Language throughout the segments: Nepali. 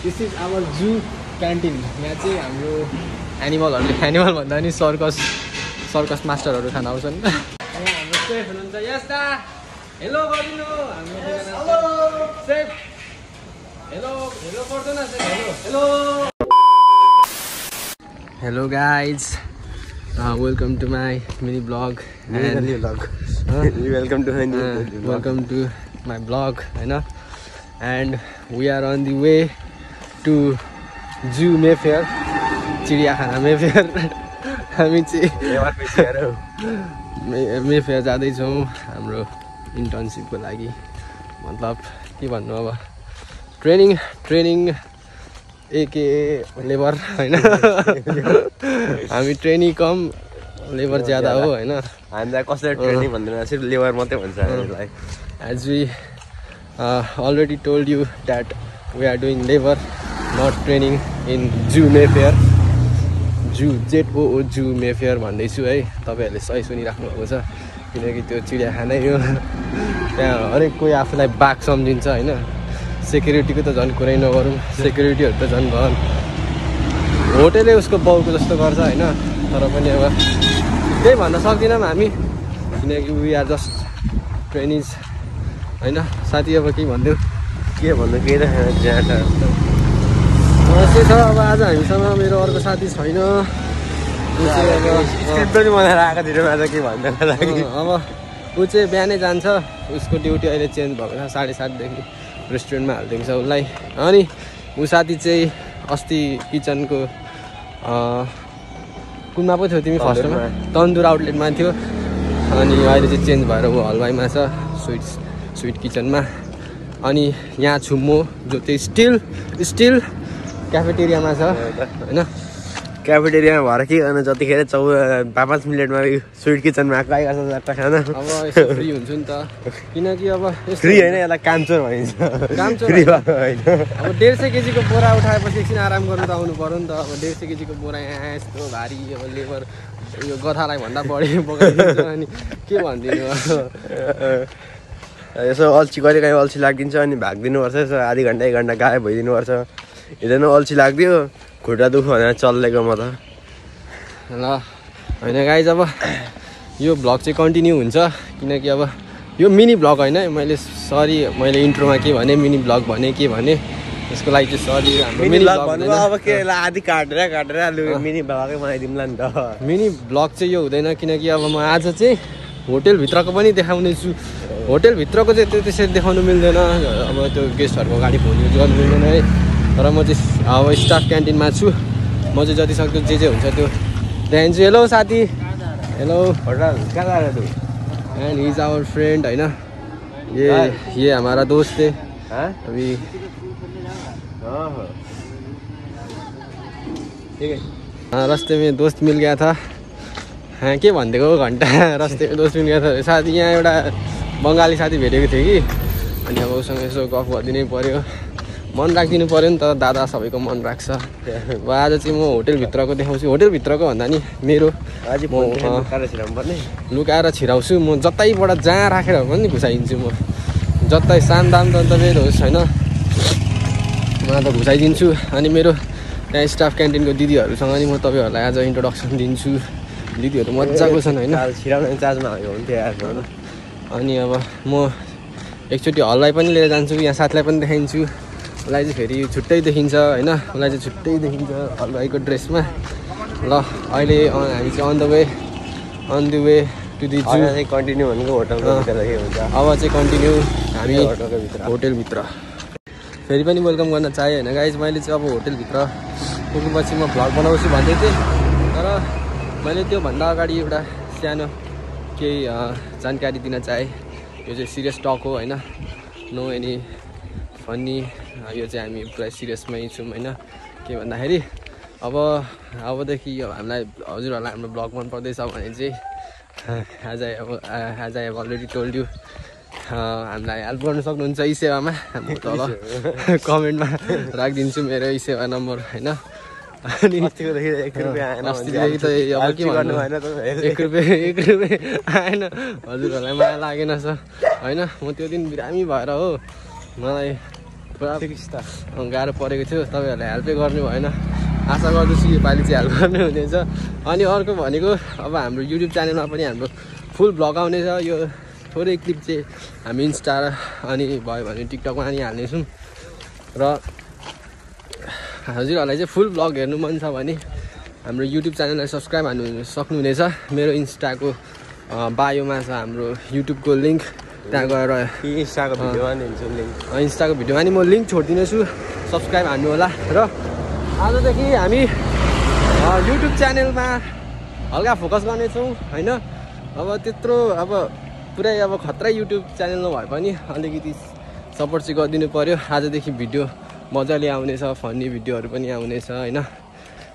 This is our zoo canteen. यहाँ चाहिँ हाम्रो एनिमल भन्दा नि सर्कस मास्टरहरू खान आउँछन्। यहाँ हाम्रो सेफ हुनुहुन्छ यस्ता हेलो गरिदिनु हाम्रो सेफ हेलो पर्दैन hello hello guys welcome to my mini blog welcome to my blog होइन and we are on the way to zoo Mayfair चिडियाखाना मेफेयर हामी चाहिँ मेफेयर जाँदैछौँ हाम्रो इन्टर्नसिपको लागि मतलब के भन्नु अब ट्रेनिङ एके लेबर होइन हामी ट्रेनिङ कम लेबर ज्यादा हो होइन हामीलाई कसरी ट्रेनिङ भन्दैन सिर्फ लेबर मात्रै भन्छ हामीलाई as we already told you that we are doing labor not training in zoo mayfair zoo ZOO zoo mayfair भन्दैछु है तपाईँहरूले सही सुनिराख्नु भएको छ किनकि त्यो चिडियाखानै हो त्यहाँ हरेक कोही आफूलाई बाघ सम्झिन्छ होइन सेक्युरिटीको त झन् कुरै नगरौँ सेक्युरिटीहरू त झन् भन् होटेलै उसको बाउको जस्तो गर्छ होइन तर पनि अब त्यही भन्न सक्दैनौँ हामी किनकि वी आर जस्ट ट्रेनिज होइन साथी अब के भन्थ्यो के भन्नु केही त ज्याट त्यही छ अब आज हामीसँग मेरो अर्को साथी छैन स्क्रिप्ट पनि बनाएर आएको थियो आज के भन्दैन लागि अब ऊ चाहिँ बिहानै जान्छ उसको ड्युटी अहिले चेन्ज भएको छ 7:30 देखि रेस्टुरेन्टमा हालिदिएको छ उसलाई अनि ऊ साथी चाहिँ अस्ति किचनको कुनमा पो थियो तिमी फर्स्टमा तन्दुर आउटलेटमा थियो अनि अहिले चाहिँ चेन्ज भएर ऊ हलवाईमा छ स्विट किचनमा अनि यहाँ छु म जो चाहिँ स्टिल क्याफेटेरियामा छ होइन क्याफेटेरियामा भएर के गर्नु जतिखेर 5 मिनटमा स्विट किचनमा आएको आइरहेको छ खाना अब यसो फ्री हुन्छु नि त किनकि अब फ्री होइन यसलाई कामचोर भनिन्छ कामचोर होइन अब 150 केजीको बोरा उठाएपछि एकछिन आराम गर्नु त आउनु पऱ्यो नि त अब 150 केजीको बोरा यहाँ यस्तो भारी अब लेबर यो गथालाई भन्दा बढी बोकाइदिन्छ अनि के भनिदिनु यसो अल्छी कहिलेकाहीँ अल्छी लागिदिन्छ अनि भागिदिनुपर्छ यसो आधी घन्टा 1 घन्टा गायब भइदिनुपर्छ हिजो नै अल्छी लाग्दियो खुट्टा दुख्यो भनेर चल्लेको म त ल होइन गाइज अब यो भ्लग चाहिँ कन्टिन्यू हुन्छ किनकि अब यो मिनी भ्लग होइन मैले इन्ट्रोमा के भने मिनी भ्लग भने के भने त्यसको लागि चाहिँ सरी हाम्रो मिनी भ्लग अब के आधी काटेर मिनी भ्लगै बनाइदिउँला नि त मिनी भ्लग चाहिँ यो हुँदैन किनकि अब म आज चाहिँ होटेलभित्रको पनि देखाउने छु होटेलभित्रको चाहिँ त्यो त्यसरी देखाउनु मिल्दैन अब त्यो गेस्टहरूको अगाडि फोन युज गर्नु मिल्दैन है तर म चाहिँ अब स्टाफ क्यान्टिनमा छु म चाहिँ जति सक्दो जे हुन्छ त्यो देखाइदिन्छु हेलो साथी हेलो होटल कहाँ गएर तू and he is our friend होइन ये हमारा दोस्त है अभी रास्ते में दोस्त मिल गया था के भनिदिएको घन्टा रास्ते में दोस्त मिल गया था साथी यहाँ एउटा बङ्गाली साथी भेटेको थियो कि अनि अब उसँग यसो गफ गरिदिनै पऱ्यो मन राखिदिनु पऱ्यो नि त दादा सबैको मन राख्छ अब आज चाहिँ म होटेलभित्रको देखाउँछु होटेलभित्रको भन्दा नि मेरो लुकाएर छिराउँछु म जतैबाट जहाँ राखेर पनि घुसाइदिन्छु म जतै सामदाम दन्तवेद होस् होइन म त घुसाइदिन्छु अनि मेरो त्यहाँ स्टाफ क्यान्टिनको दिदीहरूसँग नि म तपाईँहरूलाई आज इन्ट्रोडक्सन दिन्छु दिदीहरू मजाको छन् होइन छिराउने चार्जमा हुन्थ्यो अनि अब म एकचोटि हललाई पनि लिएर जान्छु यहाँ साथीलाई पनि देखाइदिन्छु उसलाई चाहिँ फेरि छुट्टै देखिन्छ होइन उसलाई चाहिँ छुट्टै देखिन्छ हलवाईको ड्रेसमा ल अहिले हामी चाहिँ on the way to the zoo continue भनेको होटलको हुन्छ अब चाहिँ कन्टिन्यू हामी होटेलभित्र फेरि पनि वेलकम गर्न चाहेँ होइन गाइज मैले चाहिँ अब होटेलभित्र पुगेपछि म भ्लग बनाउँछु भन्दै थिएँ तर मैले त्योभन्दा अगाडि एउटा सानो केही जानकारी दिन चाहेँ यो चाहिँ सिरियस टक हो होइन नो एनी फन्नी यो चाहिँ हामी पुरा सिरियसमै छौँ होइन के भन्दाखेरि अबदेखि यो हामीलाई हजुरहरूलाई हाम्रो ब्लग मन पर्दैछ भने चाहिँ as I have already told you हामीलाई हेल्प गर्न सक्नुहुन्छ यी सेवामा हाम्रो तल कमेन्टमा राखिदिन्छु मेरो यी सेवा नम्बर होइन अनि अस्तिदेखि त अब के भन्नु 1 रुपियाँ आएन हजुरहरूलाई माया लागेन छ होइन म त्यो दिन बिरामी भएर हो मलाई पुरा गाह्रो परेको थियो। तपाईँहरूले हेल्पै गर्नु भएन। आशा गर्दछु योपालि चाहिँ हेल्प गर्नु हुनेछ। अनि अर्को भनेको अब हाम्रो युट्युब च्यानलमा पनि हाम्रो फुल भ्लग आउनेछ। यो थोरै क्लिप चाहिँ हामी इन्स्टा अनि भयो भने टिकटकमा पनि हाल्नेछौँ। र हजुरहरूलाई चाहिँ फुल भ्लग हेर्नु मन छ भने हाम्रो युट्युब च्यानललाई सब्सक्राइब हान्नु सक्नुहुनेछ। मेरो इन्स्टाको बायोमा छ हाम्रो युट्युबको लिङ्क, त्यहाँ गएर इन्स्टाको भिडियोमा नि हुन्छ लिङ्क। इन्स्टाको भिडियोमा नि म लिङ्क छोडिदिनेछु, सब्सक्राइब हान्नु होला। र आजदेखि हामी युट्युब च्यानलमा हल्का फोकस गर्नेछौँ होइन। अब त्यत्रो अब पुरै अब खतरा युट्युब च्यानल नभए पनि अलिकति सपोर्ट चाहिँ गरिदिनु पऱ्यो। आजदेखि भिडियो मजाले आउनेछ, फनी भिडियोहरू पनि आउनेछ होइन।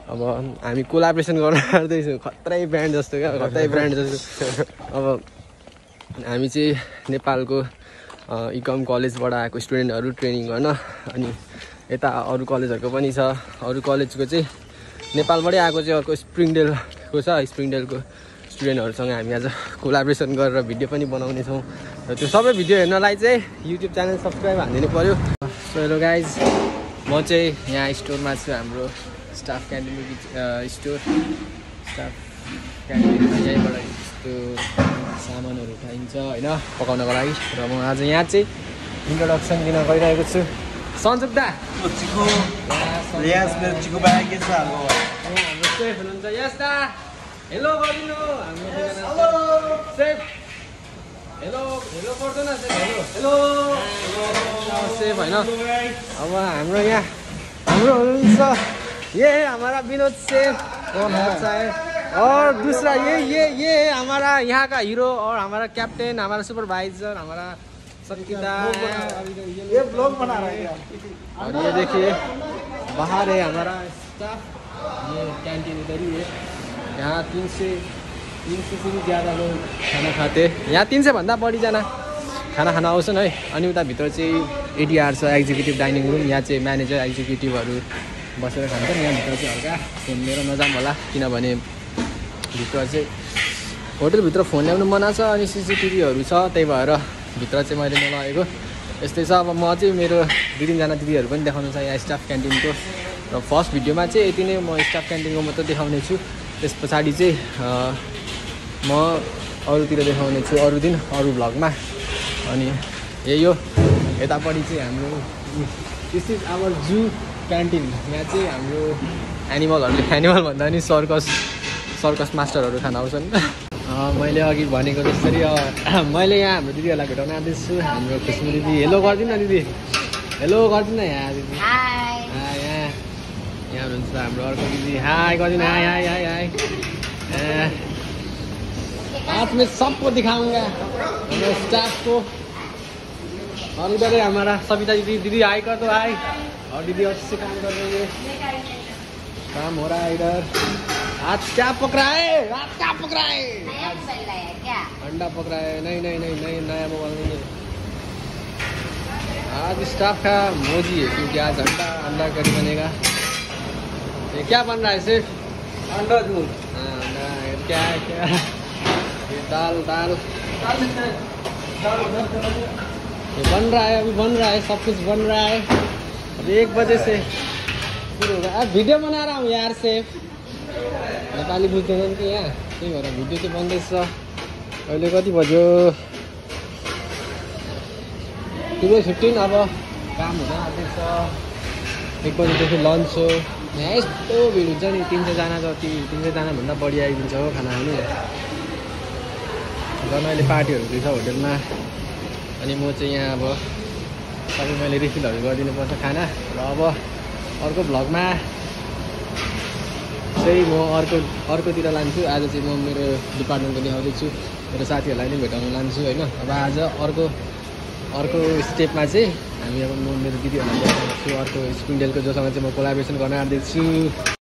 अब हामी कोलाब्रेसन गर्न आँट्दैछौँ, खतरै ब्रान्ड जस्तो क्या, खतरै ब्रान्ड जस्तो। अब हामी चाहिँ नेपालको इकम कलेजबाट आएको स्टुडेन्टहरू ट्रेनिङ गर्न, अनि यता अरू कलेजहरूको पनि छ। अरू कलेजको चाहिँ नेपालबाटै आएको चाहिँ अर्को स्प्रिङडेलको छ, स्प्रिङडेलको स्टुडेन्टहरूसँग हामी आज कोलाब्रेसन गरेर भिडियो पनि बनाउनेछौँ। र त्यो सबै भिडियो हेर्नलाई चाहिँ युट्युब च्यानल सब्सक्राइब हानिदिनु पऱ्यो। सो हेलो गाइज, म चाहिँ यहाँ स्टोरमा छु, हाम्रो स्टाफ क्यान्टिनको स्टोर। स्टाफ क्यान्टिनमा यहीँबाट यस्तो सामानहरू खाइन्छ होइन पकाउनको लागि। र म आज यहाँ चाहिँ इन्ट्रोडक्सन दिन गइरहेको छु। सन्जुक दा हाम्रो सेफ हुनुहुन्छ यस्ता। हेलो गरिदिनु हाम्रो सेफ। हेलो हेलो पर्दैन हेलो सेफ होइन। अब हाम्रो यहाँ हाम्रो हुनुहुन्छ ये हमारा विनोद सेफ कौन अच्छा है, और दूसरा ये हमारा यहाँ का हीरो और हमारा कैप्टन, हमारा सुपरवाइजर, हमारा संगीता। ये ब्लॉग बना रहे हैं। और ये देखिए बाहर है हमारा स्टाफ। ये कैंटीन इधर ही है। यहाँ 300 से भी ज़्यादा लोग खाना खाते। यहाँ 300 भन्दा बढीजना खाना खान आउँछन् है। अनि उताभित्र चाहिँ एडिआर छ, एक्जिक्युटिभ डाइनिङ रुम। यहाँ चाहिँ म्यानेजर एक्जिक्युटिभहरू बसेर खान्छन्। यहाँभित्र चाहिँ हल्का फोन लिएर नजाऊँ होला, किनभने भित्र चाहिँ होटलभित्र फोन ल्याउनु मना छ अनि सिसिटिभीहरू छ, त्यही भएर भित्र चाहिँ मैले नलगेको। यस्तै छ। अब म चाहिँ मेरो 2-3जना दिदीहरू पनि देखाउनु छ यहाँ स्टाफ क्यान्टिनको। र फर्स्ट भिडियोमा चाहिँ यति नै म स्टाफ क्यान्टिनको मात्रै देखाउने छु। त्यस पछाडि चाहिँ म अरूतिर देखाउने छु, अरू दिन अरू भ्लगमा। अनि यही हो। यतापट्टि चाहिँ हाम्रो this is our zoo canteen. यहाँ चाहिँ हाम्रो एनिमल भन्दा पनि सर्कस मास्टरहरू खान आउँछन्। मैले अघि भनेको जसरी मैले यहाँ हाम्रो दिदीहरूलाई भेटाउन आउँदैछु। हाम्रो खुसमु दिदी, हेलो गरिदिनु न दिदी, हेलो गरिदिनु न यहाँ दिदी। यहाँ हुनुहुन्छ हाम्रो अर्को दिदी, हाई गरिदिनु, हाई हाई हाई हाई। आज मैं सबको दिखाऊंगा हमारे स्टाफ को। और इधर है हमारा सविता दीदी, दीदी हाई कर दो, हाई। और दीदी अच्छे से काम कर रही है, काम हो रहा है इधर। आज क्या पक रहा है, आज क्या पक रहा है? क्या अंडा पक रहा है। नहीं नया मोबाइल नहीं है। आज स्टाफ का मोजी है, क्योंकि आज अंडा करी बनेगा। ये क्या बन रहा है सिर्फ? अंडा दूध। हाँ अंडा। क्या है क्या? ये दाल ये बन रहा है, अभी बन रहा है, सब कुछ बन रहा है। अभी 1 बजे से शुरू होगा। अब वीडियो बना रहा हूँ यार सेफ। नेपाली बुझ्दैनन् कि यहाँ, त्यही भएर भिडियो चाहिँ बन्दैछ। अहिले कति बज्यो? 12:15। अब काम हुन आँट्दैछ। 1 बजीदेखि लन्च हो। यहाँ यस्तो भिड हुन्छ नि, 300जना जति, 300जनाभन्दा बढी आइदिन्छ हो खाना खानु। झन् अहिले पार्टीहरू हुँदैछ होटेलमा। अनि म चाहिँ यहाँ अब सबै मैले रिफिलहरू गरिदिनुपर्छ खाना। र अब अर्को भ्लगमा चाहिँ म अर्कोतिर लान्छु। आज चाहिँ म मेरो डिपार्टमेन्टको देखाउँदैछु, मेरो साथीहरूलाई नै भेटाउन लान्छु होइन। अब आज अर्को स्टेपमा चाहिँ हामी अब म मेरो दिदीहरूलाई देखाउँछु, अर्को स्पिन्डेलको जोसँग चाहिँ म कोलाब्रेसन गर्न आँट्दैछु।